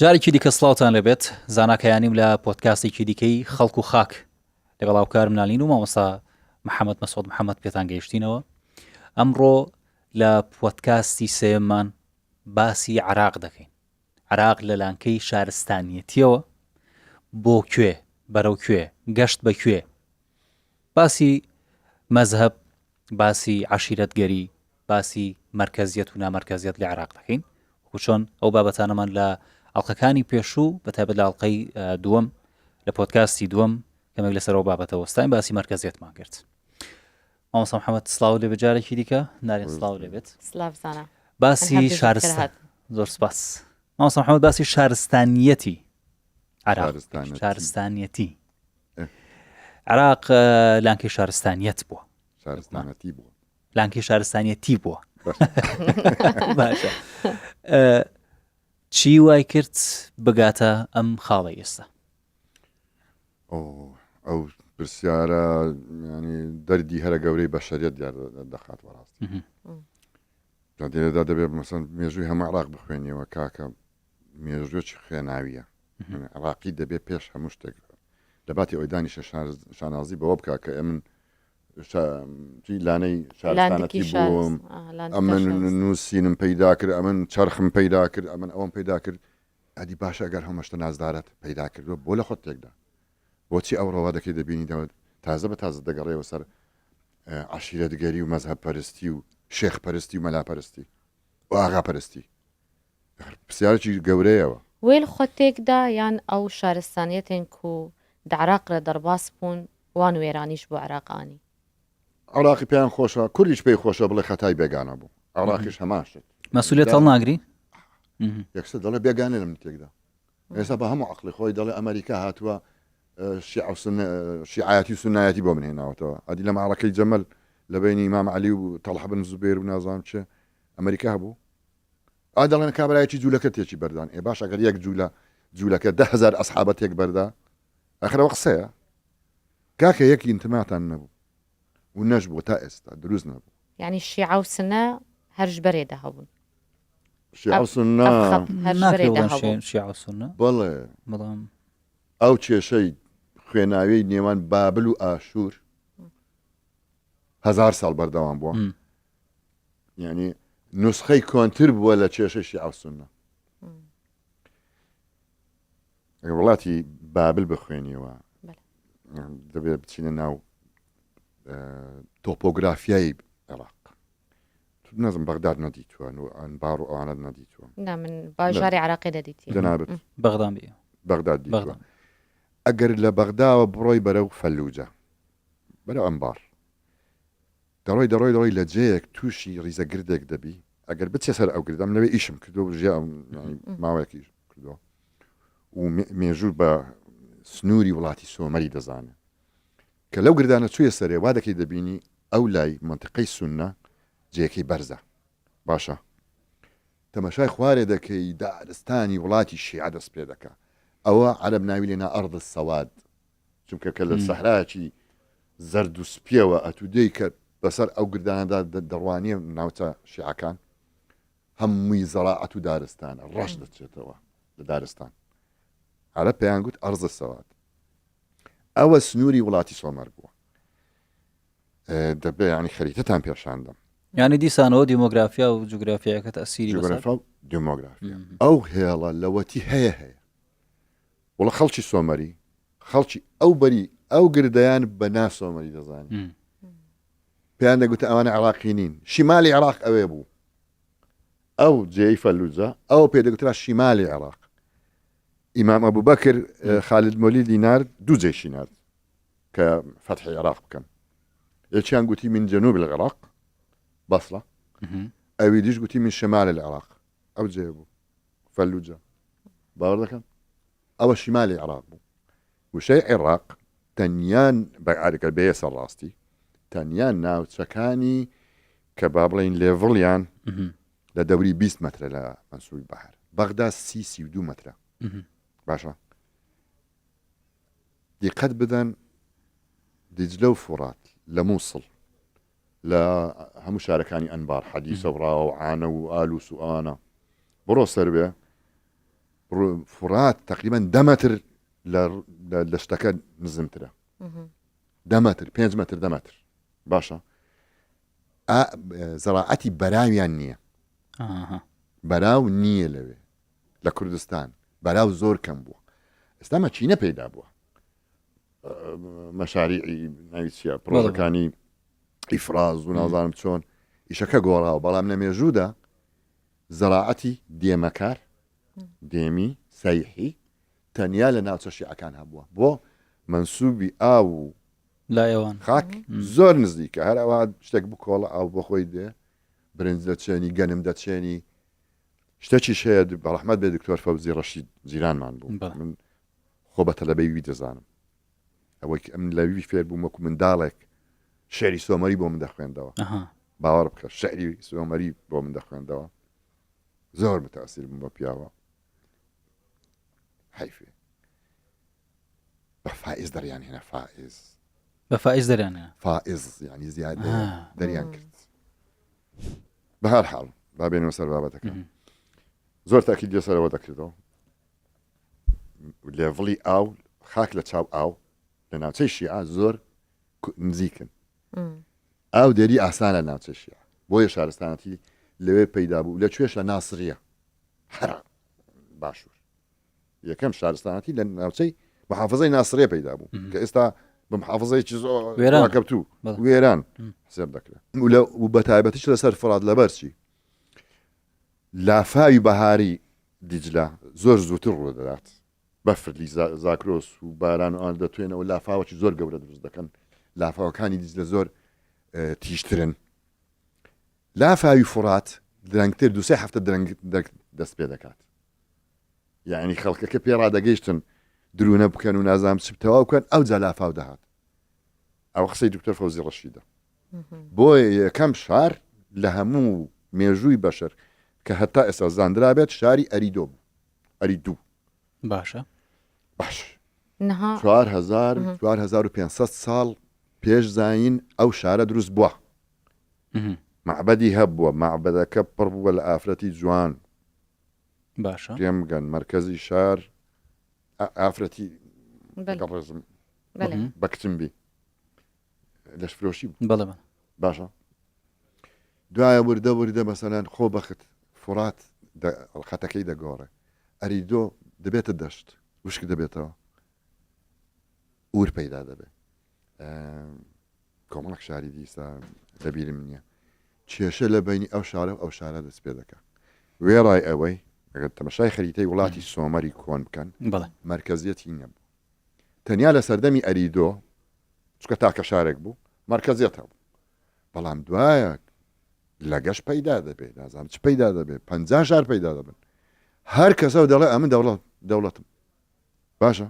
جارێکی دیکە سڵاوتان لێبێت زانا کەیانیم لە پۆدکاستێکی دیکەی خەڵک و خاک لەگەڵ هاوکارم نالین و مامۆستا محەممەد مەسعود محەممەد پێتان گەیشتینەوە ئەمڕۆ لە پۆدکاستی سێمان باسی عراق دەکەین عراق لە لانکەی شارستانیەتیەوە بۆ کوێ بەرەو کوێ گەشت بە کوێ باسی مەزهەب باسی عەشیرەتگەری، باسی مەرکەزیەت و نامەرکەزیەت لە عێراق دەکەین، وەکو چۆن ئەو بابەتانەمان لە ئەڵقەکانی پێشوو بە تایبەت لە ئەڵقەی دووەم لە پۆدکاستی دووەم کەمێک لەسەر ئەو بابەتە وەستاین باسی مەرکەزیەتمان کرد. مامۆستا محەممەد سڵاو لێ بجارێکی دیکە نارین سڵاو لێ بێت سلااو زانا باسی شارستان زۆر سپاس مامۆستا محەممەد باسی شارستانیەتی عراق شارستانیەتی عراق لانکەی شارستانیەت بووە شارستانەتی بووە لانکەی شارستانیەتی بووە باشە چی وای کرد بگاتە ئەم خاڵی ئێستا ئەو پرسیارە ینی دەردی هەرە گەورەی بەشەریت دیار دەخات بەڕاستی لێرەدا دەبێت مەسەن مێژووی هەموو عراق بخوێنیەوە کاکە مێژووێکی خوێناویە عراقی دەبێت پێش هەموو شتێک لە باتی ئەوەی دانیشە شانازی بەوە بکە کە ئەمن لانەی شارستانەتی بووم ئەمن نووسینم پەیدا کرد ئەمن چرخم پەیدا کرد ئەمن ئەوم پەیدا کرد ئەدی باشە ئەگەر هەمەشتە نازدارت پەیدا کردووە بۆ لە خۆت تێکدا بۆچی ئەو ڕەوا دەکەی دەبینی تازە بە تازە دەگەڕێەوە سەر عشیرەتگەری و مەزهەب پەرستی و شێخ پەرستی و مەلا پەرستی و ئاغا پەرستی پرسیارێکی گەورەیەوە. وێل خۆ تێکدا یان ئەو شارستانیەتێن کو د عراق رە دەرباس بوون وان وێرانیش بۆ عراق ئانی. عراقی پێیان خۆشە کوردیش پێی خۆشە بڵێ خەتای بێگانە بوو عراقیش هەمان شت. مەسولیەت هەڵناگری؟ یەکسەر دەڵێ بێگانە لە من تێکدا. ئێستا بە هەموو عەقڵی خۆی دەڵێ ئەمەریکا هاتووە شیعایەتی و سوننایەتی بۆ من هێناوەتەوە. ئەدی لە مەعرەکەی جەمەل لە بەینی ئیمام عەلی و تەڵحە بن زوبێر و نازانم چێ ئەمەریکا هەبوو؟ ئا دەڵێن کابرایەکی جوولەکە تێکی بەردان ئێ باش ئەگەر یەک جوولە جوولەکە 10000 ئەسحابە تێک بەردا ئەخرەوە قسەیە کاکە یەک ئینتماتان نەبوو و نەش بوو تا ئێستا دروست نەبوو یعنی شیعە و سنە هەرش بەرێدا هەبوون شیعە و سنە شیعە و سنە بەڵێ بەڵام ئەو کێشەی خوێناویی نێوان بابل و ئاشوور هزار ساڵ بەردەوام بووە یعنی نسخەی کۆنتر بووە لە کێشەی شیعە و سوننە ئەگەر وڵاتی بابل بخوێنیەوە دەبێت بچینە ناو تۆپۆگرافیای عێراق نازم بەغداد نەدیتووە و ئەنبار و ئەوانەت نەدیتووە نا من باژاری عراقی دەدیتی جەنابت بەغدام بی بەغداد دیتووە ئەگەر لە بەغداوە بڕۆی بەرەو فەلوجە بەرەو ئەنبار دەڕۆی دەڕۆی دەڕۆی لە جێیەک تووشی ڕیزە گردێک دەبی ئەگەر بچێ سەر ئەو گردەم لەوێ ئیشم کردو ژیام ماوەیەک ئیشم کردووە و مێژوو بە سنووری وڵاتی سۆمەری دەزانێ کە لەو گردانە چوویە سەرێ وا دەکەی دەبینی ئەو لای منتیقەی سوننە جێیەکەی بەرزە باشە تەمەشای خوارێ دەکەی دارستانی وڵاتی شیعە دەست پێ دەکا ئەوە عەرەب ناوی لێنا ئەرض السواد چونکە کە لە سەحرایەکی زەرد و سپیەوە ئەتوو دێی کە بەسەر ئەو گردانەدا دەڕوانیە ناوچە شیعەکان هەمووی زەراعەت و دارستانە ڕەش دەچێتەوە لە دارستان عەرەب پێیان گوت ئەرزە سەواد ئەوە سنووری وڵاتی سۆمەر بووە دەبێ ینی خەریتەتان پێشاندەم ینی دیسانەوە دیمۆگرافیا و جوگرافیاکە تەسیری جوگرافیا و دیمۆگرافیا ئەو هێڵە لەوەتی هەیە هەیە وەڵا خەڵکی سۆمەری خەڵکی ئەو بەری ئەو گردەیان بە نا سۆمەری دەزانی پێیان دەگوتە ئەوانە عێراقی نین شیمالی عێراق ئەوێ بوو ئەو جێی فەلوجە ئەو پێ دەگوترا شیمالی عێراق ئیمام ئەبوو بەکر خالد مۆلیدی نارد دوو جێشی نارد کە فەتحی عێراق بکەن یەکیان گوتی من جنوب العراق بەسرە ئەوی دیش گوتی من شمال العراق ئەو جێ بوو فەلوجە باوەڕ دەکەن ئەوە شیمالی عێراق بوو وشەی عێراق تەنیا بەعاەکە بێ سەر ڕاستی تەنیا ناوچەکانی کە با بڵین لێڤڵیان لە دەوری 20 مەترە لە منسوبی بەهر بەغدا سی سی و دوو مەترە باشە دیقەت بدەن دیجلە و فورات لە مووسڵ لە هەموو شارەکانی ئەنبار، حەدیسە و ڕاوە و عانە و ئالوس و ئەوانە بڕۆ سەر بێ. فڕات تقریبا دە مەتر لە شتەکە نزمترە دە مەتر پێنج مەتر دە مەتر باشە زەراعەتی بەراویان نییە بەراو نییە لەوێ لە کوردستان بەراو زۆر کەم بووە ئێستا مەچینە پەیدا بووە مەشاریعی ناوی چیە پرۆژەکانی ئیفراز و نازانم چۆن ئیشەکە گۆڕاوە بەڵام لە مێژوودا زەراعەتی دێمەکار دێمی سەیحی تەنیا لە ناوچە شیعەکان هەبووە بۆ منسوبی ئاو و لایەوان خاک زۆر نزیکە هەر ئەوە شتێک بکۆڵە ئاو بۆ خۆی دێ برنج دەچێنی گەنم دەچێنی شتێکیش هەیە بەڕەحمەت بێ دکتۆر فەوزی ڕەشید جیرانمان بوو من خۆ بە تەلەبەی وی دەزانم ئەوەی کە ئەمن لە وی فێر بووم وەکو منداڵێک شعری سۆمەری بۆ من دەخوێندەوە باوەڕ بکە شعری سۆمەری بۆ من دەخوێندەوە زۆر متاسیر بووم بە پیاوە حیفێ بە فائز دەریان هێنا فائز بە فائز دەریان فائز یعنی زیادە دەریان کرد بە هەر حاڵ با بێنەوە سەر بابەتەکە زۆر تاکید لەسەرەوە دەکردەوە لێڤڵی ئاو خاک لە چاو ئاو لە ناوچەی شیعە زۆر نزیکن ئاو دێری ئاسانە ناوچە شیعە بۆیە شارستانەتی لەوێ پەیدا بوو لە کوێش لە ناسریە هەر باشوور یەکەم شارستانەتی لە ناوچەی محافظەی ناسرێ پەیدا بوو کە ئێستا بە محافظەیەکی زۆر وێرانکەوتوو وێران حسێب دەکرێت و بە تایبەتیش لەسەر فرات لەبەرچی لافاوی بەهاری دیجلە زۆر زووتر ڕوودەدات، بەفر لی زاگرۆس و باران و ئەوانە دەتوێنەوە لافاوەکی زۆر گەورە دروست دەکەن، لافاوەکانی دیجلە زۆر تیژترن. لافاوی فوڕات درەنگتر دوسێ هەفتە درەنگ دەست پێ دەکات. یعنی خەڵکەکە پێ ڕادەگەیشتن درونە بکەن و نازانم چ تەواو بکەن ئەوجا لافاو دەهات. ئەوە قسەی دکتۆر فەوزی ڕەشیدە. بۆیە یەکەم شار لە هەموو مێژووی بەشەر کە هەتا ئێستا زاندرابێت شاری ئەریدۆ بوو ئەریدو باشە باش 4500 ساڵ پێش زین ئەو شارە دروست بووە معبەدی هەبووە معبەدەکە پڕ بووە لە ئافرەتی جوان باشە پێم بگەن مەرکەزی شار ئافرەتی ڕێزم بە کچم بی لەشفرۆشی بوو بەڵێ بەڵێ. باشە دوایە وردە وردە مەسەلەن خۆ بەخت فورات خەتەکەی دەگۆڕێ ئەریدۆ دەبێتە دەشت وشک دەبێتەوە ئور پەیدا دەبێت کۆمەڵک شاری دیسا لەبیرم نییە کێشە لە بینی ئەو شارە و ئەو شارە دەست پێ دەکە وێڕای ئەوەی ئەگەر تەمەشای خەریتەی وڵاتی سۆمەری کۆن بکەن مەرکەزیەتی نەبوو تەنیا لە سەردەمی ئەریدۆ چونکە تاکە شارێک بوو مەرکەزیەت هەبوو بەڵام دوایە لەگەش پەیدا دەبێت نازانم چ پەیدا دەبێت پ شار پەیدا دەبن هەر کەسەو دەڵێ ئەمن دەوڵەت دەوڵەتم باشە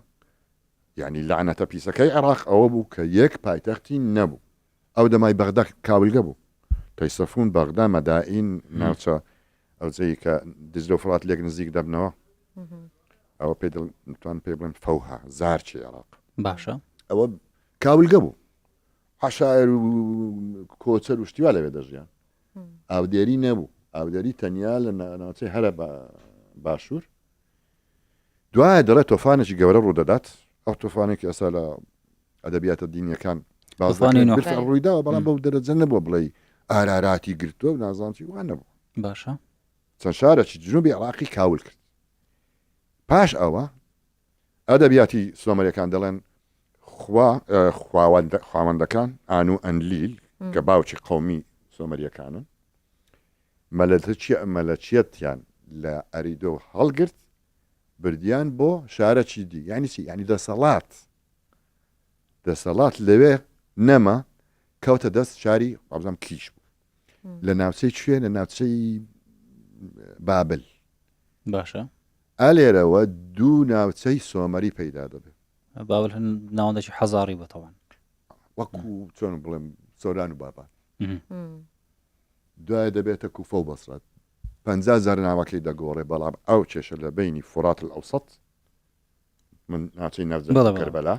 یعنی لەعنەتە پیسەکەی عێراق ئەوە بوو کە یەک پایتەختی نەبوو ئەو دەمای بەغدا کاولگە بوو تەیسەفون بەغدا مەدائین ناوچە ئەو جێی کە دجلە و فڕات لێک نزیک دەبنەوە ئەوە پێ دڵتوان پێ بڵێن فەوها زارچی عێراق باشە ئەوە کاولگە بوو عشایر و کۆچەر و شتیوا لەوێ دەژیان ئاودێری نەبوو ئاودێری تەنیا لە ناوچەی هەرە باشوور دوایە دەڵێت تۆفانێکی گەورە ڕوودەدات ئەو تۆفانێکی ئەسا لە ئەدەبیاتە دینیەکان باس تۆفانی دەکرێت نوح. بالفعل ڕوویداوە بەڵام بەو دەرەجە نەبووە بڵێی ئاراراتی گرتووە و نازانم چی وا نەبوو باشە چەند شارێکی جنوبی عێراقی کاول کرد پاش ئەوە ئەدەبیاتی سۆمەریەکان دەڵێن خوا خواوەندە خواوەندەکان ئانو ئەنلیل کە باوکی قومی سۆمەریەکانن مەلەچیە مەلەچیەتیان لە ئەریدۆ هەڵگرت بردیان بۆ شارەکی دی یعنی چی یعنی دەسەڵات دەسەڵات لەوێ نەما کەوتە دەست شاری وابزانم کیش بوو لە ناوچەی کوێ لە ناوچەی بابل باشە ئالێرەوە دوو ناوچەی سۆمەری پەیدا دەبێت بابل هەن ناوەندێکی حەزاری بە تەوان وەکو چۆن بڵێم سۆران و بابان دوای دەبێتە کوفە و بەسرات پ جار ناوەکەی دەگۆڕێ بەڵام ئەو کێشە لە بینی فرات الأوسط من ناوچەی نەجەف بەڵێ، بەڵێ. کەربەلا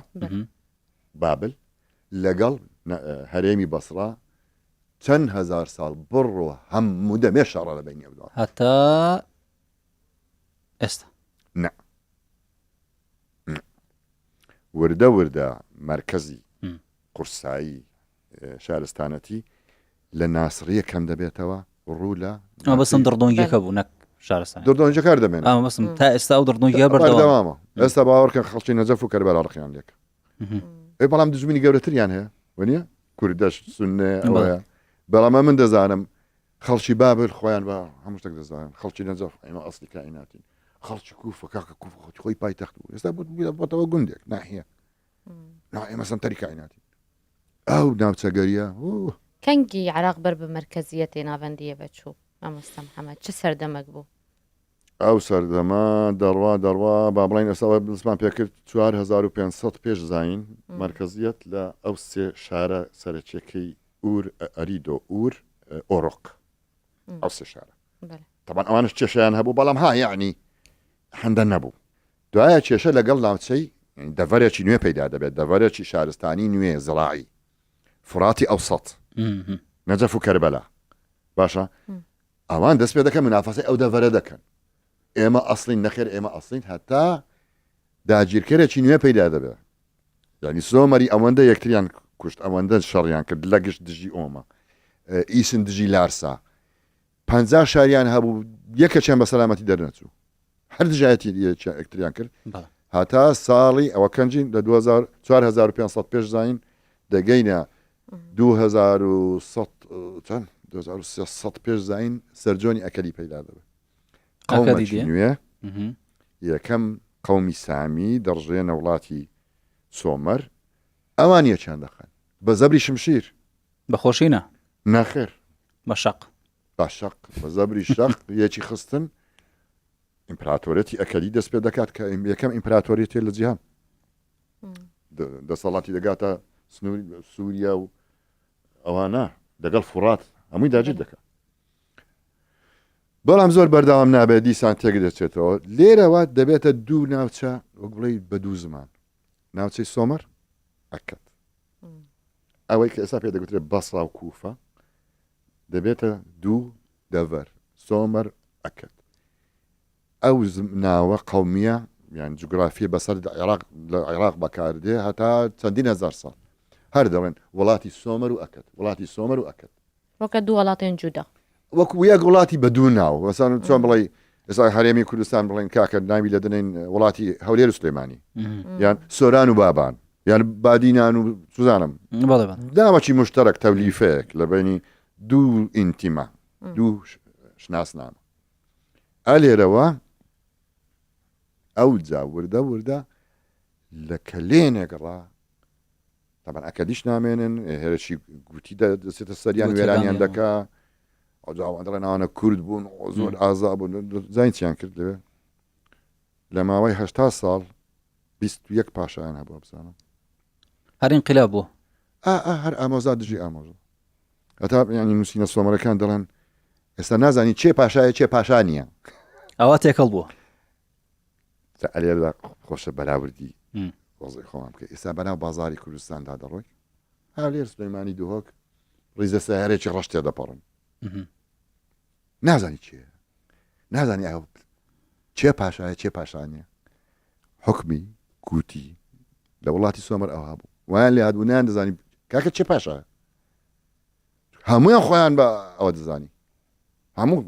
بابل لەگەڵ هەرێمی بەسڕا چەند هەزار ساڵ بڕۆ هەموو دەمێ شەڕە لە بینی ئەو دوان هەتا ئێستا. نا وردە وردە مەرکەزی قورسایی شارستانەتی لە ناسڕیە کەم دەبێتەوە ڕوو لە مەبەستم دڕدۆنگیەکە بوو نەک شارستان دڕدۆنگەکە هەر دەمێنێت. ئا مەبەستم تا ئێستا ئەو دڕدۆنگیە بەردەوامە بەردەوامە ئێستا باوەڕکەن خەڵکی نەجەف و کەربەلا ڕقیان لێکە ئێ بەڵام دژمنی گەورەتریان هەیە وەنیە کوردەش سوننەیە ئەوەیە بەڵام من دەزانم خەڵکی بابل خۆیان بە هەموو شتێک دەزانن خەڵکی نەجەف ئێمە ئەسلی کائیناتین خەڵکی کوفە کاکە کوفە خۆی پایتەخت بوو ئێستا بۆتەوە گوندێک ناحیە نا ئێمە سەنتەری کائیناتین ئەو ناوچەگەریە ئوه. کەنگی عراق بەر بە مەرکەزیەتێ ناڤەندیە ڤە چوو مامۆستا محەمەد چ سەردەمەک بوو؟ ئەو سەردەمە دەڕوا دەڕوا با بڵێین ئێستا ئەوە دەستمان پێکرد 4500 پێش زایین مەرکەزیەت لە ئەو سێ شارە سەرەکیەکەی ئور ئەریدۆ ئور ئۆرۆق ئەو سێ شارە تەبعەن ئەوانش کێشەیان هەبوو بەڵام ها یەعنی هەندە نەبوو دوایە کێشە لەگەڵ ناوچەی دەڤەرێکی نوێ پەیدا دەبێت، دەڤەرێکی شارستانی نوێ زراعی، فوراتی ئەوسەت، نەجەف و کەربەلا. باشە ئەوان دەست پێ دەکەن منافەسەی ئەو دەڤەرە دەکەن. ئێمە ئەسڵین نەخێر ئێمە ئەسڵین هەتا داگیرکەرێکی نوێ پەیدا دەبێت. یعنی سۆمەری ئەوەندە یەکتریان کوشت ئەوەندە شەڕیان کرد لە گشت دژی ئۆمە ئیسن دژی لارسا پ شاریان هەبوو یەکەچیان بە سەلامەتی دەرنەچوو. هەر دژایەتی یەکتریان کرد هەتا ساڵی ئەوە کەنجین لە 4500 پێش زین دەگەینە 2100 چەند 2300 پێش زین سەرجۆنی ئەکەلی پەیدا دەبێت قەومەکی نوێ یەکەم قەومی سامی دەڕژێنە وڵاتی سۆمەر ئەوان یەکیان دەخەن بە زەبری شمشیر بەخۆشی نا ناخێر بە شەق بە شەق بە زەبری شەق یەکی خستن ئیمپراتۆریەتی ئەکەدی دەست پێ دەکات کە یەکەم ئیمپراتۆریەتێ لە جیهان دەسەڵاتی دەگاتە سنووری سووریا و ئەوانە دەگەڵ فڕات هەمووی داگیر دەکات بەڵام زۆر بەردەوام نابێت دیسان تێک دەچێتەوە لێرەوە دەبێتە دوو ناوچە وەک بڵێ بە دوو زمان ناوچەی سۆمەر ئەکەت ئەوەی کە ئێستا پێ دەگوترێت بەسرا و کوفە دەبێتە دوو دەڤەر، سۆمەر، ئەکەد. ئەو ناوە قەومییە یان جوگرافییە بەسەر عێراق لە عێراق بەکاردێ هەتا چەندین هەزار ساڵ. هەر دەڵێن وڵاتی سۆمەر و ئەکەد، وڵاتی سۆمەر و ئەکەد. وەکە دوو وڵاتێن جودا. وەکو یەک وڵاتی بە دوو ناو. مەسەلەن چۆن بڵێی ئێستا هەرێمی کوردستان بڵێن کاکە ناوی لە دەنێین وڵاتی هەولێر و سلێمانی یان سۆران و بابان یان بادینان و سوزانم بەڵێ بەڵێ. ناوەکی مشتەرەک تەولیفەیەک لە بەینی دوو ئینتیما دوو شناسنامە ئا لێرەوە ئەوجا وردە وردە لە کەلێنێک ڕا تەبعەن ئەکەدیش نامێنن هێرشی گوتی دەچێتە سەریان وێرانیان دەکا ئەوجا ئەوان دەڵێن ئەوانە کورد بوون زۆر ئازا بوون زین چیان کرد لەوێ لە ماوەی هەشتا ساڵ 21 پاشایان هەبووە بزانم هەر ئینقلاب بوو ئا ئا هەر ئامۆزا دژی ئامۆزا هەتا ینی نووسینە سۆمەرەکان دەڵێن ئێستا نازانی چێ پاشایە چێ پاشا نییە ئەوە تێکەڵ بووە ئەلێردا خۆشە بەراوردی وەزی خۆمان بکە ئێستا بەناو بازاری کوردستاندا دەڕۆی هەولێر سلێمانی دهۆک ڕیزە سەیارێکی ڕەش تێدەپەڕن نازانی چێ نازانی ئەو چێ پاشایە چێ پاشانە حکمی گوتی لە وڵاتی سۆمەر ئەوها بوو وایان لێ هاتبوو نیان دەزانی کاکە چێ پاشا هەمویان خۆیان بە ئەوە دەزانی هەموو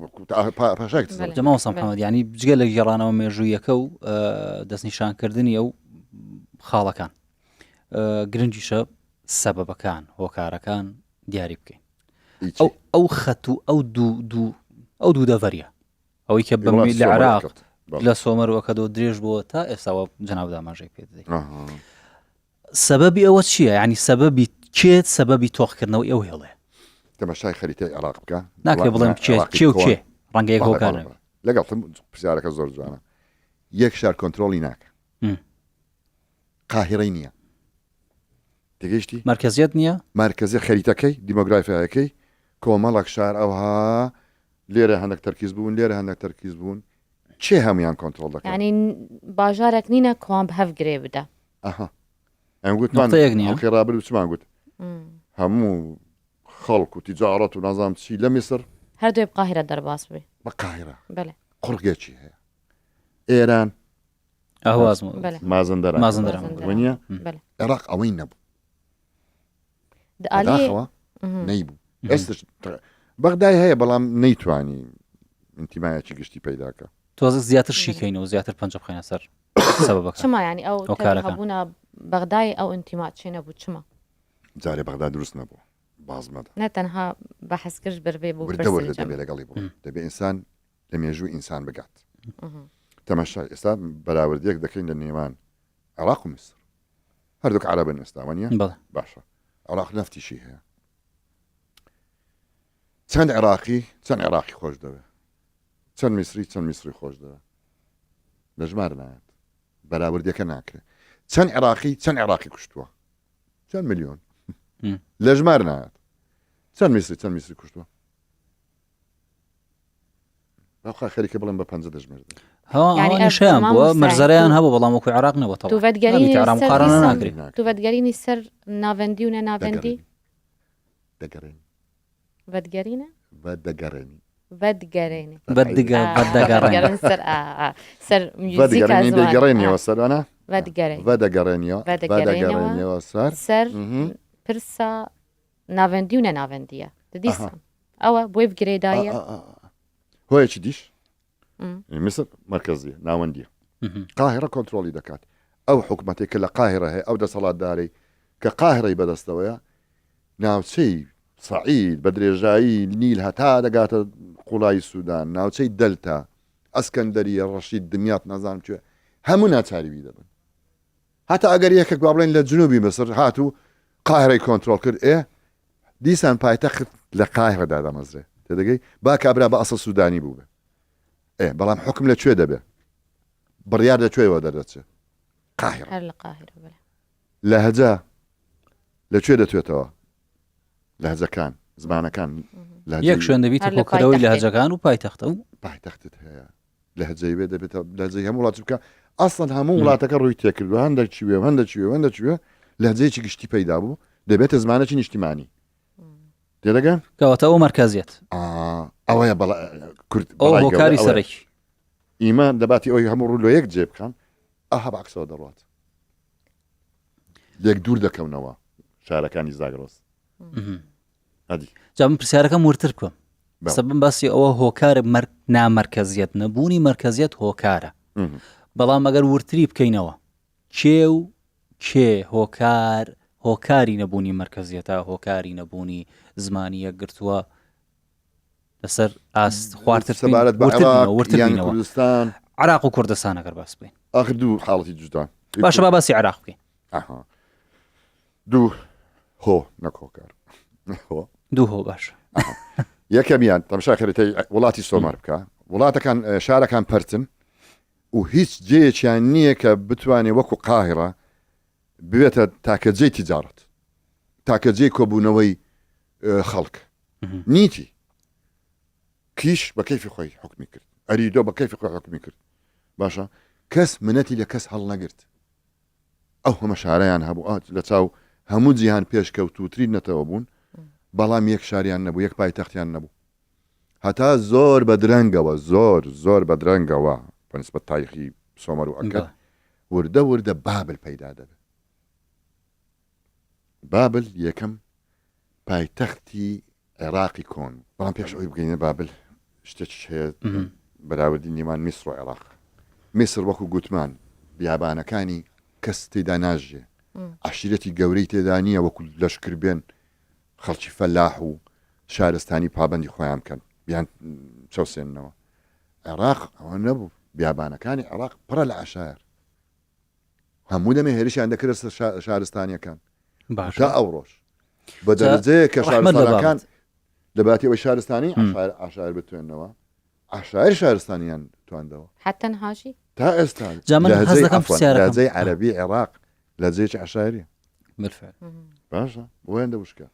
پاشایەک دەزانی. جەماڵ محەممەد ینی جگە لە گێڕانەوە مێژوویەکە و دەستنیشانکردنی ئەو خاڵەکان گرنگیشە سەبەبەکان هۆکارەکان دیاری بکەین ئەو ئەو خەت و ئەو دوو دوو ئەو دوو دەڤەریە ئەوەی کە بەمی لە عراق لە سۆمەر وەکەدۆ درێژ بووە تا ئێستاوە جەناب داماژەی پێ دەدەیت سەبەبی ئەوە چییە یعنی سەبەبی کێ سەبەبی تۆخکردنەوەی ئەو هێڵێ تەمەشای خەریتەی عێراق بکە ناکرێ بڵێم کێ کێ و کێ ڕەنگە یەک هۆکار نەبێ لەگەڵ پرسیارەکە زۆر جوانە یەک شار کۆنتترۆلی ناکە قاهیڕەی نییە تێگەیشتی؟ مەرکەزیەت نییە؟ مەرکەزیەت خەریتەکەی، دیمۆگرافیایەکەی، کۆمەڵێک شار ئەوها لێرە هەندێک تەرکیز بوون، لێرە هەندێک تەرکیز بوون، کێ هەموویان کۆنترۆڵ دەکات؟ یانی باژارێک نینە کوان بە هەڤ گرێ بدە. ئەها ئەم گوتمان نقطەیەک نییە؟ هەڵقەی ڕابردوو چمان گوت؟ هەموو خەڵک و تیجاڕەت و نازانم چی لە میسر هەردووی بە قاهیرە دەرباس بووی. بە قاهیرە بەلێ. قوڕگێکی هەیە. ئێران. ئەهواز مازندەران مازندەران وەنیە عێراق ئەوەی نەبوو بەداخەوە نەیبوو ئێستش بەغدای هەیە بەڵام نەیتوانی ئینتیمایەکی گشتی پەیداکە تۆزە زیاتر شیکەینەوە زیاتر پەنجە بخەینە سەر سەبەبەکە چما ینی ئەو هەبوونا بەغدای ئەو ئینتیما چێ نەبوو چما جارێ بەغدا دروست نەبوو باز مەدە نە تەنها بەحەزکرد بەربێ بۆ وردە وردە دەبێ لەگەڵی بوو دەبێ ئینسان لە مێژوو ئینسان بگات تەماشای ئێستا بەراوردێک دەکەین لە نێوان عێراق و میسر هەردووک عەرەبن ئێستا وانە باشە عێراق نەفتیشی هەیە چەند عێراقی چەند عێراقی خۆش دەوێت چەند میسری چەند میسری خۆش دەوێت لە ژمار نایەت بەراوردەکە ناکرێت چەند عێراقی چەند عێراقی کوشتووە چەند میلیۆن لە ژمار نایەت چەند میسری چەند میسری کوشتووە ئەوخا خەریکە بڵێم بە پەنجە دەژمێردن هەوانیشیان بووە مەرزەرەیان هەبوو بەڵام وەکو عێراق نەبوو توڤەتگەرینی سەر ناوەندی و نەناوەندی دەگەڕێن ڤەتگەرینە دەگەڕێنی ڤەتگەرێنی دەگەڕێن سەر سەر دەگەڕێنیەوە سەرانە ڤەدەگەڕێنیەوە ڤەدەگەڕێنیەوە سەر سەر پرسە ناوەندی و نەناوەندیە دیسان ئەوە بۆی بگرێدایە هۆیەکی دیش میسر مرکزیە ناوەندیە قاهرە کۆنتترۆلی دەکات ئەو حکوومەتێک کە لە قاهرە هەیە ئەو دەسەڵاتدارەی کە قاهرەی بەدەستەوەیە ناوچەی سعید بە درێژایی نیل هەتا دەگاتە قوڵایی سوودان ناوچەی دەلتا ئەسکەندەریە ڕەشید دنیات نازانم کوێ هەموو ناچاریوی دەبن هەتا ئەگەر یەکێک با بڵێن لە جنوبی میسر هات و قاهرەی کۆنترۆڵ کرد ئێ دیسان پایتەخت لە قاهرە دادەمەزرێ تێدەگەی با کابرا بە ئەسڵ سوودانی بوو ئێ بەڵام حکم لە کوێ دەبێ بڕیار لە کوێوە دەردەچێ قاهرە هەر لە قاهرە بەڵێ لەهجە لە کوێ دەتوێتەوە لەهجەکان زمانەکان یەک شوێن دەبیت کۆکەرەوەی لەهجەکان و پایتەختە و پایتەختت هەیە لەهجەی بێ دەبێتە لەهجەی هەموو وڵات بکە ئەسڵەن هەموو وڵاتەکە ڕووی تێکردووە هەندێک چی وێ و هەندێک چی وێ و هەندێک چی وێ لەهجەیەکی گشتی پەیدا بوو دەبێتە زمانێکی نیشتیمانی تێدەگەن کەواتە ئەو مەرکەزیەت ئەوەیە بەڵا کورد ئەو بەڵای گەورە هۆکاری ئەوەیە. سەرەکی ئیمە لەباتی ئەوی هەموو ڕوو لۆ یەک جێ بکەن ئەها بە عەکسەوە دەڕوات لێک دوور دەکەونەوە شارەکانی زاگرۆس ئەدی. جا من پرسیارەکەم وردتر بکەم بەڵێ. سەبم باسی ئەوە هۆکار مەر نامەرکەزیەت نەبوونی مەرکەزیەت هۆکارە مهم. بەڵام ئەگەر وردتری بکەینەوە کێ و کێ هۆکار هۆکاری نەبوونی مەرکەزیەتە هۆکاری نەبوونی زمانی یەکگرتووە لەسەر ئاست خوارتر بین، سەبارەت بە وردتر عێراق بینەوە، وردتر یان بینەوە. کوردستان عراق و کوردستان ئەگەر باس بکەین ئاخر دوو حاڵەتی جودا باشە با باسی عراق بکەین ئەها دوو هۆ نەک هۆکار هۆ دوو هۆ باش یەکەمیان تەمشا خەریتەی وڵاتی سۆمەر بکە وڵاتەکان شارەکان پەرتن و هیچ جێیەکیان نییە کە بتوانێت وەکو قاهرە ببێتە تاکە جێی تیجارەت تاکە جێی کۆبوونەوەی خەڵک نیتی کیش بە کەیفی خۆی حکمی کرد ئەریدۆ بە کەیفی خۆی حکمی کرد باشە کەس منەتی لە کەس هەڵنەگرت ئەو هەمە شارەیان هەبوو ئا لە چاو هەموو جیهان پێشکەوتووترین نەتەوە بوون بەڵام یەک شاریان نەبوو یەک پایتەختیان نەبوو هەتا زۆر بە درەنگەوە زۆر زۆر بە درەنگەوە بە نسبەت تاریخی سۆمەر و ئەکەد وردە وردە بابل پەیدا دەبێت بابل یەکەم پایتەختی عێراقی کۆن بوو. بەڵام پێش ئەوەی بگەینە بابل شتێکیش هەیە بەراوردی نێوان میسر و عێراق. میسر وەکو گوتمان بیابانەکانی کەس تێدا ناژیێ، عەشیرەتی گەورەی تێدا نییە وەکو لەشکر بێن خەڵکی فەلاح و شارستانی پابەندی خۆیان بکەن بیان چەوسێننەوە. عێراق ئەوە نەبوو، بیابانەکانی عێراق پڕە لە عەشایەر. هەموو دەمێ هێرشیان دەکردە سەر شارستانیەکان باشە تا ئەوڕۆش بە دەرەجەیە کە ڕەحمەت لە شارستانەکان بابت. لە باتی ئەوەی شارستانی عەشایر عەشایر بتوێنەوە عەشایر شارستانیان تواندەوە حتى هاژی تا ئێستا جا من لەهجەی حەز دەکەم عەفوەن، پرسیارەکەم- لەهجەی عەرەبی عێراق لەهجەیەکی عەشایریە بالفعل باشە بۆ هێندە وشکە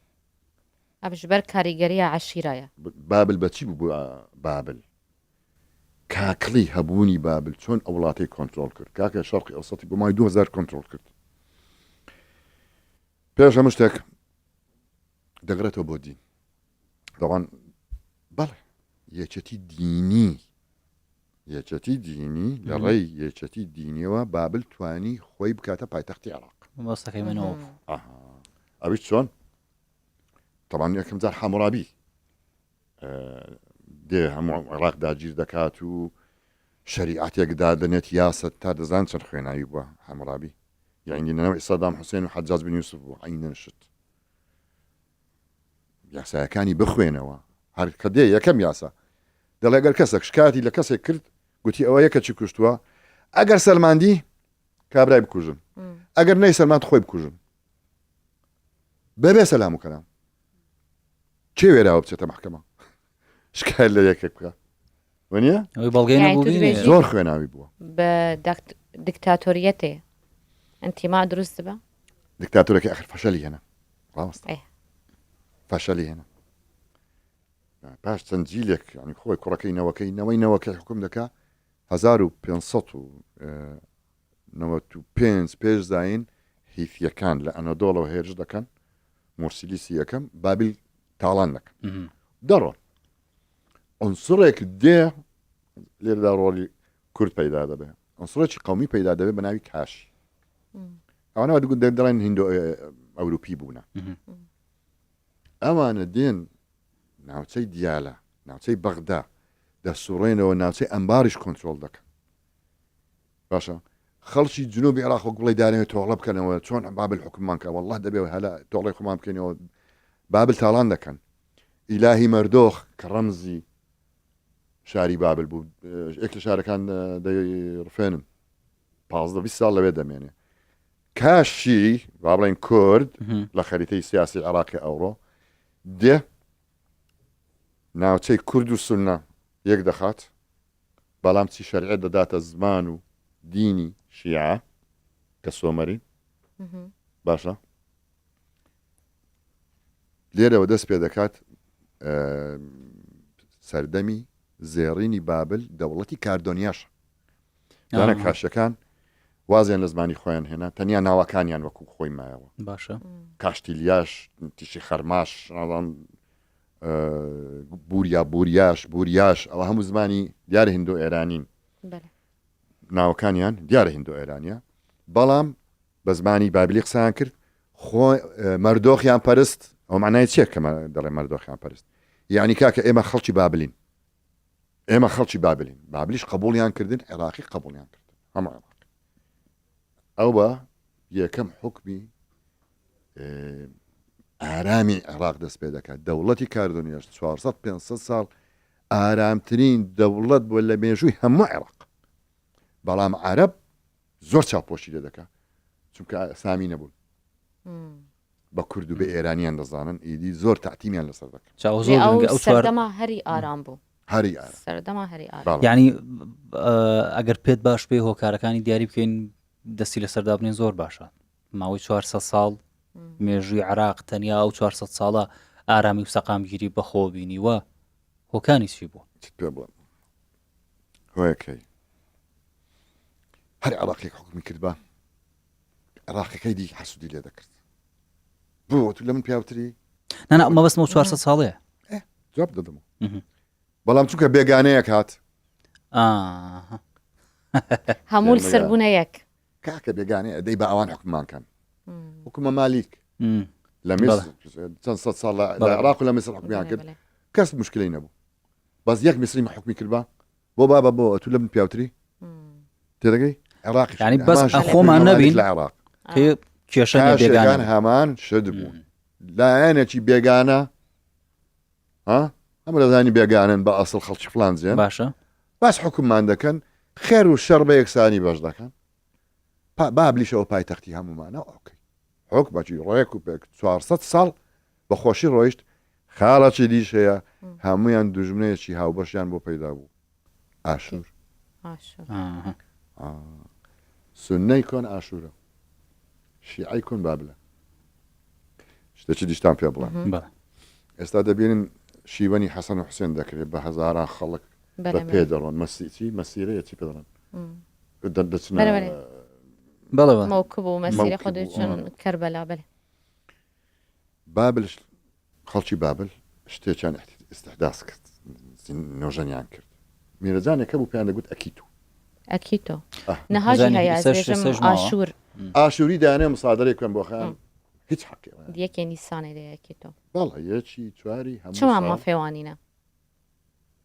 ئەڤ ژبەر کاریگەریە عەشیرایە بابل بەچی بوو بۆ بابل کاکڵی هەبوونی بابل چۆن ئەو وڵاتەی کۆنترۆڵ کرد کاکە شەرقی ئەوسەتی بۆ مای 2000 کۆنترۆڵ کرد پێش هەموو شتێک دەگرێتەوە بۆ دین دەوان بەڵێ یەکێتی دینی یەکێتی دینی لە ڕێی یەکێتی دینیەوە بابل توانی خۆی بکاتە پایتەختی عێراق. مەبەستەکەی من ئەوە بوو. ئەها ئەویش چۆن؟ تەبعەن یەکەم جار حامورابی دێ هەموو عێراق داگیر دەکات و شەریعەتێک دادەنێت یاسە تا دەزان چەند خوێناوی بووە حامورابی یعنی لەناو سەدام حوسێن و حەجاج بن یوسف بوو عینەن شت یاسایەکانی بخوێنەوە هەر کە دێ یەکەم یاسا دەڵێ گەر کەسێک شکاتی لە کەسێک کرد گوتی ئەوە یەکە چی کوشتووە ئەگەر سەلماندی کابرای بکوژن ئەگەر نەی سەلماند خۆی بکوژن بەبێ سەلام و کەلام کێ وێراوە بچێتە محکەمە شکایت لە یەکێک بکە وەنیە ئەوەی بەڵگەی یانی نەبوو تو بینێ. دبێژی زۆر خوێناوی بووە بە داکت- دکتاتۆریەتێ ئینتیما دروست دبە دکتاتۆرەکە ئەخر فەشەلی هێنا ڕاستە ئێ. فەشەلی هێنا پاش چەند جیلێک ینی خۆی کوڕەکەی نەوەکەی نەوەی نەوەکەی حکوم دەکا 1595 پێش زین هیثیەکان لە ئەنەدۆڵەوە هێرش دەکەن مورسیلیسی یەکەم بابل تاڵان دەکەن دەڕۆن عنسڕێک دێ لێرەدا ڕۆڵی کورد پەیدا دەبێ عنسڕێکی قومی پەیدا دەبێت بە ناوی کاشی ئەوانەوە دەڵێن هندۆ ئەوروپی بوونە ئەوانە دێن ناوچەی دیالە، ناوچەی بەغدا دەسوڕێنەوە، ناوچەی ئەنباریش کۆنترۆڵ دەکەن. باشە خەڵکی جنوبی عێراق وەک بڵێ دانەوێت تۆڵە بکەنەوە چۆن بابل حکوممان کە والله دەبێ هەلا تۆڵەی خۆمان بکەینەوە بابل تاڵان دەکەن ئیلاهی مەردۆخ کە ڕەمزی شاری بابل بوو یەک لە شارەکان دەیڕفێنن 15 20 ساڵ لەوێ دەمێنێ کاشی با بڵێن کورد لە خەریتەی سیاسی عێراقی ئەوڕۆ دێ ناوچەی کورد و سونە یەک دەخات بەڵام چی شەرعێت دەداتە زمان و دینی شیعە کە سۆمەری باشە لێرەوە دەست پێ دەکات سەردەمی زێڕینی بابل دەوڵەتی کاردۆنیاش دانە کاشەکان وازیان لە زمانی خۆیان هێنا تەنیا ناوەکانیان وەکو خۆی مایەوە باشە کاشتیلیاش تیشی خەرماش ناڵام بوریا بوریاش بوریاش ئەوە هەموو زمانی دیارە هندۆ ئێرانین ناوەکانیان دیارە هندۆ ئێرانە بەڵام بە زمانی بابلی قسەیان کرد خۆ مەردۆخیان پەرست ئەو معنای چیە کە دەڵێ مەردۆخیان پەرست یعنی کاکە ئێمە خەڵکی بابلین ئێمە خەڵکی بابلین بابلیش قبوڵیان کردن عێراقی قبوڵیان کردن هەموو عێراق ئەو بە یەکەم حکمی ئارامی عێراق دەست پێ دەکات دەوڵەتی کاردۆنیاش 400 500 ساڵ ئارامترین دەوڵەت بووە لە مێژووی هەموو عێراق بەڵام عرب زۆر چاپۆشی لێ دەکات چونکە سامی نەبوون بە کورد و بە ئێرانیان دەزانن ئیدی زۆر تەعتیمیان لەسەر دەکەن. جا ئەوە زۆر گرنگە ئەو چوار سەردەمە هەری ئارام بوو. هەری ئارام. سەردەمە هەری ئارام. یانی ئەگەر پێت باش بێ هۆکارەکانی دیاری بکەین دەستی لەسەر دابنێن زۆر باشە ماوەی 400 ساڵ مێژووی عراق تەنیا ئەو 400 ساڵە ئارامی و سەقامگیری بەخۆ بینیوە هۆکانی چی بوو؟ چت پێ بڵێم هۆیەکەی هەر عراقێک حکومی کردبا عێراقەکەی دی حەسوودی لێ دەکرد بۆ تو لە من پیاوتری نانا مەبەستمەوە 400 ساڵەیە جواب دەدەمەوە بەڵام چونکە بێگانەیەک هات هەموو سەر بوونە یەک کاکە بێگانەیە دەی بە ئەوان حکوممان کەن حکومە مالیک لە میسر چەند سەد ساڵ لە عێراق و لە میسر حکومیان کرد کەس مشکلی نەبوو بەس یەک میسری حکومی کردبا بۆ بابە بۆ ئەتوو لە من پیاوتری تێدەگەی عێراقی ینی بەس خۆمان نەبین لە عێراق کێشە بێگان هەمان شت بوون لایەنێکی بێگانە ها هەمە دەزانی بێگانن بە ئەسڵ خەڵکی فلان زیێن باشە باس حکوممان دەکەن خێر و شەڕ بە یەکسانی بەش دەکەن بابلیشەوە پایتەختی هەمومانە ئۆکەی حکومەکی ڕێک و پێک 400 ساڵ بە خۆشی ڕۆیشت خاڵەکی دیش هەیە هەموویان دوژمنێکی هاوبەشیان بۆ پەیدا بوو ئاشور سنەی کۆن ئاشورە شیعەی کۆن بابلە شتێکی دیشتان پێ بڵێم ئێستا دەبینن شیوەنی حەسەن و حوسێن دەکرێت بە هەزاران خەڵک بە پێ دەڕۆن مەسیچی مەسیرەیە چی پێ دەڵێن دەچنە بەڵێ مەوکب و مەسیرە خۆ دەچن کەربەلا بەێ بابل خەڵکی بابل شتێکیان ئیستحداس کرد نۆژەنیان کرد. میرەجانێک هەبوو پێیان دەگوت ئەکیتو. ئەکیتۆ. نەها ژی هەیە ئەز بێژم ئاشوور. ئاشووری دایانێ مسادەرەی بکەن بۆ خۆیان هیچ حەقی ئەوەیان. یەکێ نیسانێ دێ ئەکیتۆ. بەڵێ یەکی چواری هەموو چما مافێ وانینە؟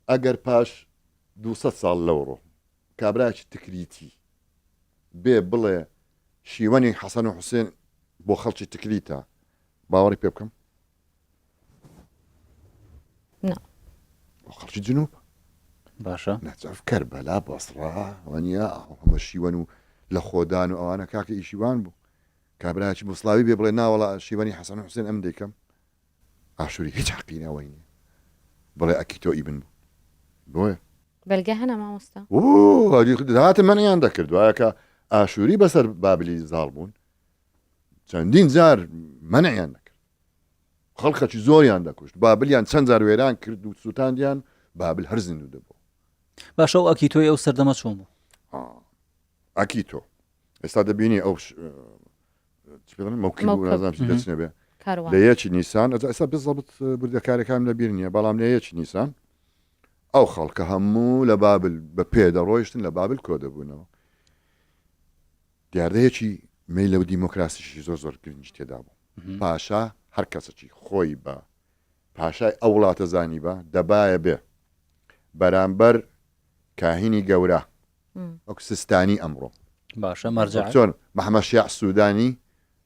ئەگەر پاش 200 ساڵ لەوڕۆ کابراکی تکریتی بێ بڵێ شیوەنی حەسەن و حوسێن بۆ خەڵکی تکریتە باوەڕی پێ بکەم؟ نا. بۆ خەڵکی جنوب باشە نەجەف کەربەلا بەسڕا وەنیە هەمە شیوەن و لە خۆدان و ئەوانە کاکە ئیشیوان بوو کابراکی موسڵاوی بێ بڵێ ناوەڵا شیوەنی حەسەن و حوسێن ئەم دەیکەم ئاشوری هیچ حەقی نەوەی نیە بڵێ ئەکیتۆ ئیبن بوو بۆیە بەلگە هەنە مامۆستا؟ هاتن مەنعیان دەکرد وایە کە ئاشوری بەسەر بابلی زاڵ بوون چەندین جار مەنعیان دەکرد خەڵکەکی زۆریان دەکوشت بابلیان چەند جار وێران کرد و سووتاندیان بابل هەر زیندوو دەبوو باشە و ئەکیتۆی ئەو سەردەمە چۆن بوو ئەکیتۆ ئێستا دەبینی ئەو دەچنە بێ لە یەکی نیسان ئێستا بزەبت بردەکارەکان لە بیر نییە بەڵام لە یەکی نیسان ئەو خەڵکە هەموو لە بابل بە پێ دەڕۆیشتن لە بابل کۆ دەبوونەوە دیاردەیەکی مەیلە و دیموکراسیشی زۆر زۆر گرنگی تێدا بوو پاشا هەر کەسەکی خۆی بە پاشای ئەو وڵاتە زانیبا دەبایە بێ بەرامبەر کاهینی گەورە وەک سستانی ئەمڕۆ باشە مەرجع چۆن محەممەد شیاع سوودانی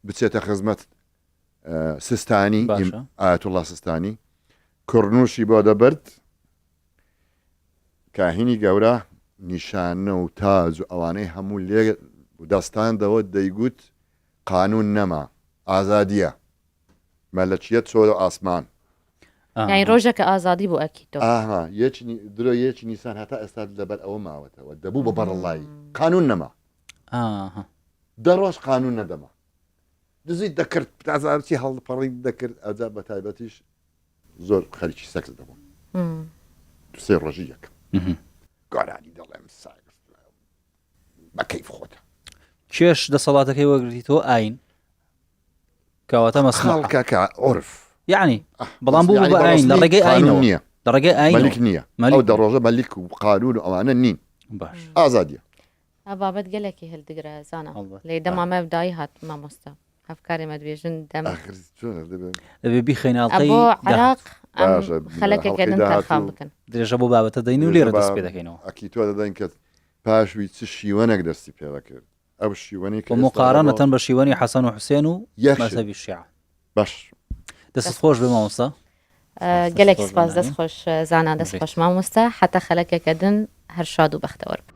بچێتە خزمەت سستانی ئایەتوڵڵا سستانی کوڕنووشی بۆ دەبرد کاهینی گەورە نیشانە و تاج و ئەوانەی هەموو لێ دەستاندەوە دەیگوت قانون نەما ئازادیە مەلەکیەت چۆرە ئاسمان. یانی ڕۆژەکە ئازادی بۆ ئەکیتۆ. ئاها یەکی درۆ یەکی نیسان هەتا ئێستا لەبەر ئەوە ماوەتەوە دەبوو بە بەڕەڵایی قانون نەما. ئاها. دە ڕۆژ قانون نەدەما. دزیت دەکرد تازارچی هەڵپەڕی دەکرد ئەجا بە تایبەتیش زۆر خەریکی سەکس دەبوون. سێ ڕۆژی یەکەم. گۆرانی دەڵێم ساکس بە کەیف خۆتە. کێش دەسەڵاتەکەی وەرگرتیتەوە ئاین کەواتە مەسموعە. خەڵکەکە عورف. یەعنی بەڵام بوو بە ئاین لە ڕێگەی ئاینەوە نییە لە ڕێگەی ئاین مەلیک نییە ئەو دە ڕۆژە مەلیک و قانون و ئەوانە نین باش ئازادیە. ئە بابەت گەلەکی هەلدگرە زانا لێ دەما مە دایی هات مامۆستا هەفکارێ مە دبێژن دەم ئاخر چۆن دەبێ دەبێ بیخەینە ئەڵقەی ئەبۆ عراق ئەم باشە خەلەکەکە هەڵقەی دن تەرخان داهاتوو بکەن درێژە بۆ بابەتە دەین و درێژە لێرە بە دەست پێ دەکەینەوە ئەکیتۆ دەدەین کە پاشوی چ شیوەنێک دەستی پێ دەکرد ئەو شیوەنەی کە و ئێستا مقارنەتەن لەگەڵ بە شیوەنی حەسەن و حوسێن و یەک شت مەزهەبی شیعە. باش. دەستت خۆش بێ مامۆستا. دەست گەلێک خۆش بێ سپاس دەست نارین. خۆش زانا دەست بژیت. خۆش مامۆستا حەتا خەلەکەکە دن هەر شاد و بەختەوەر بن.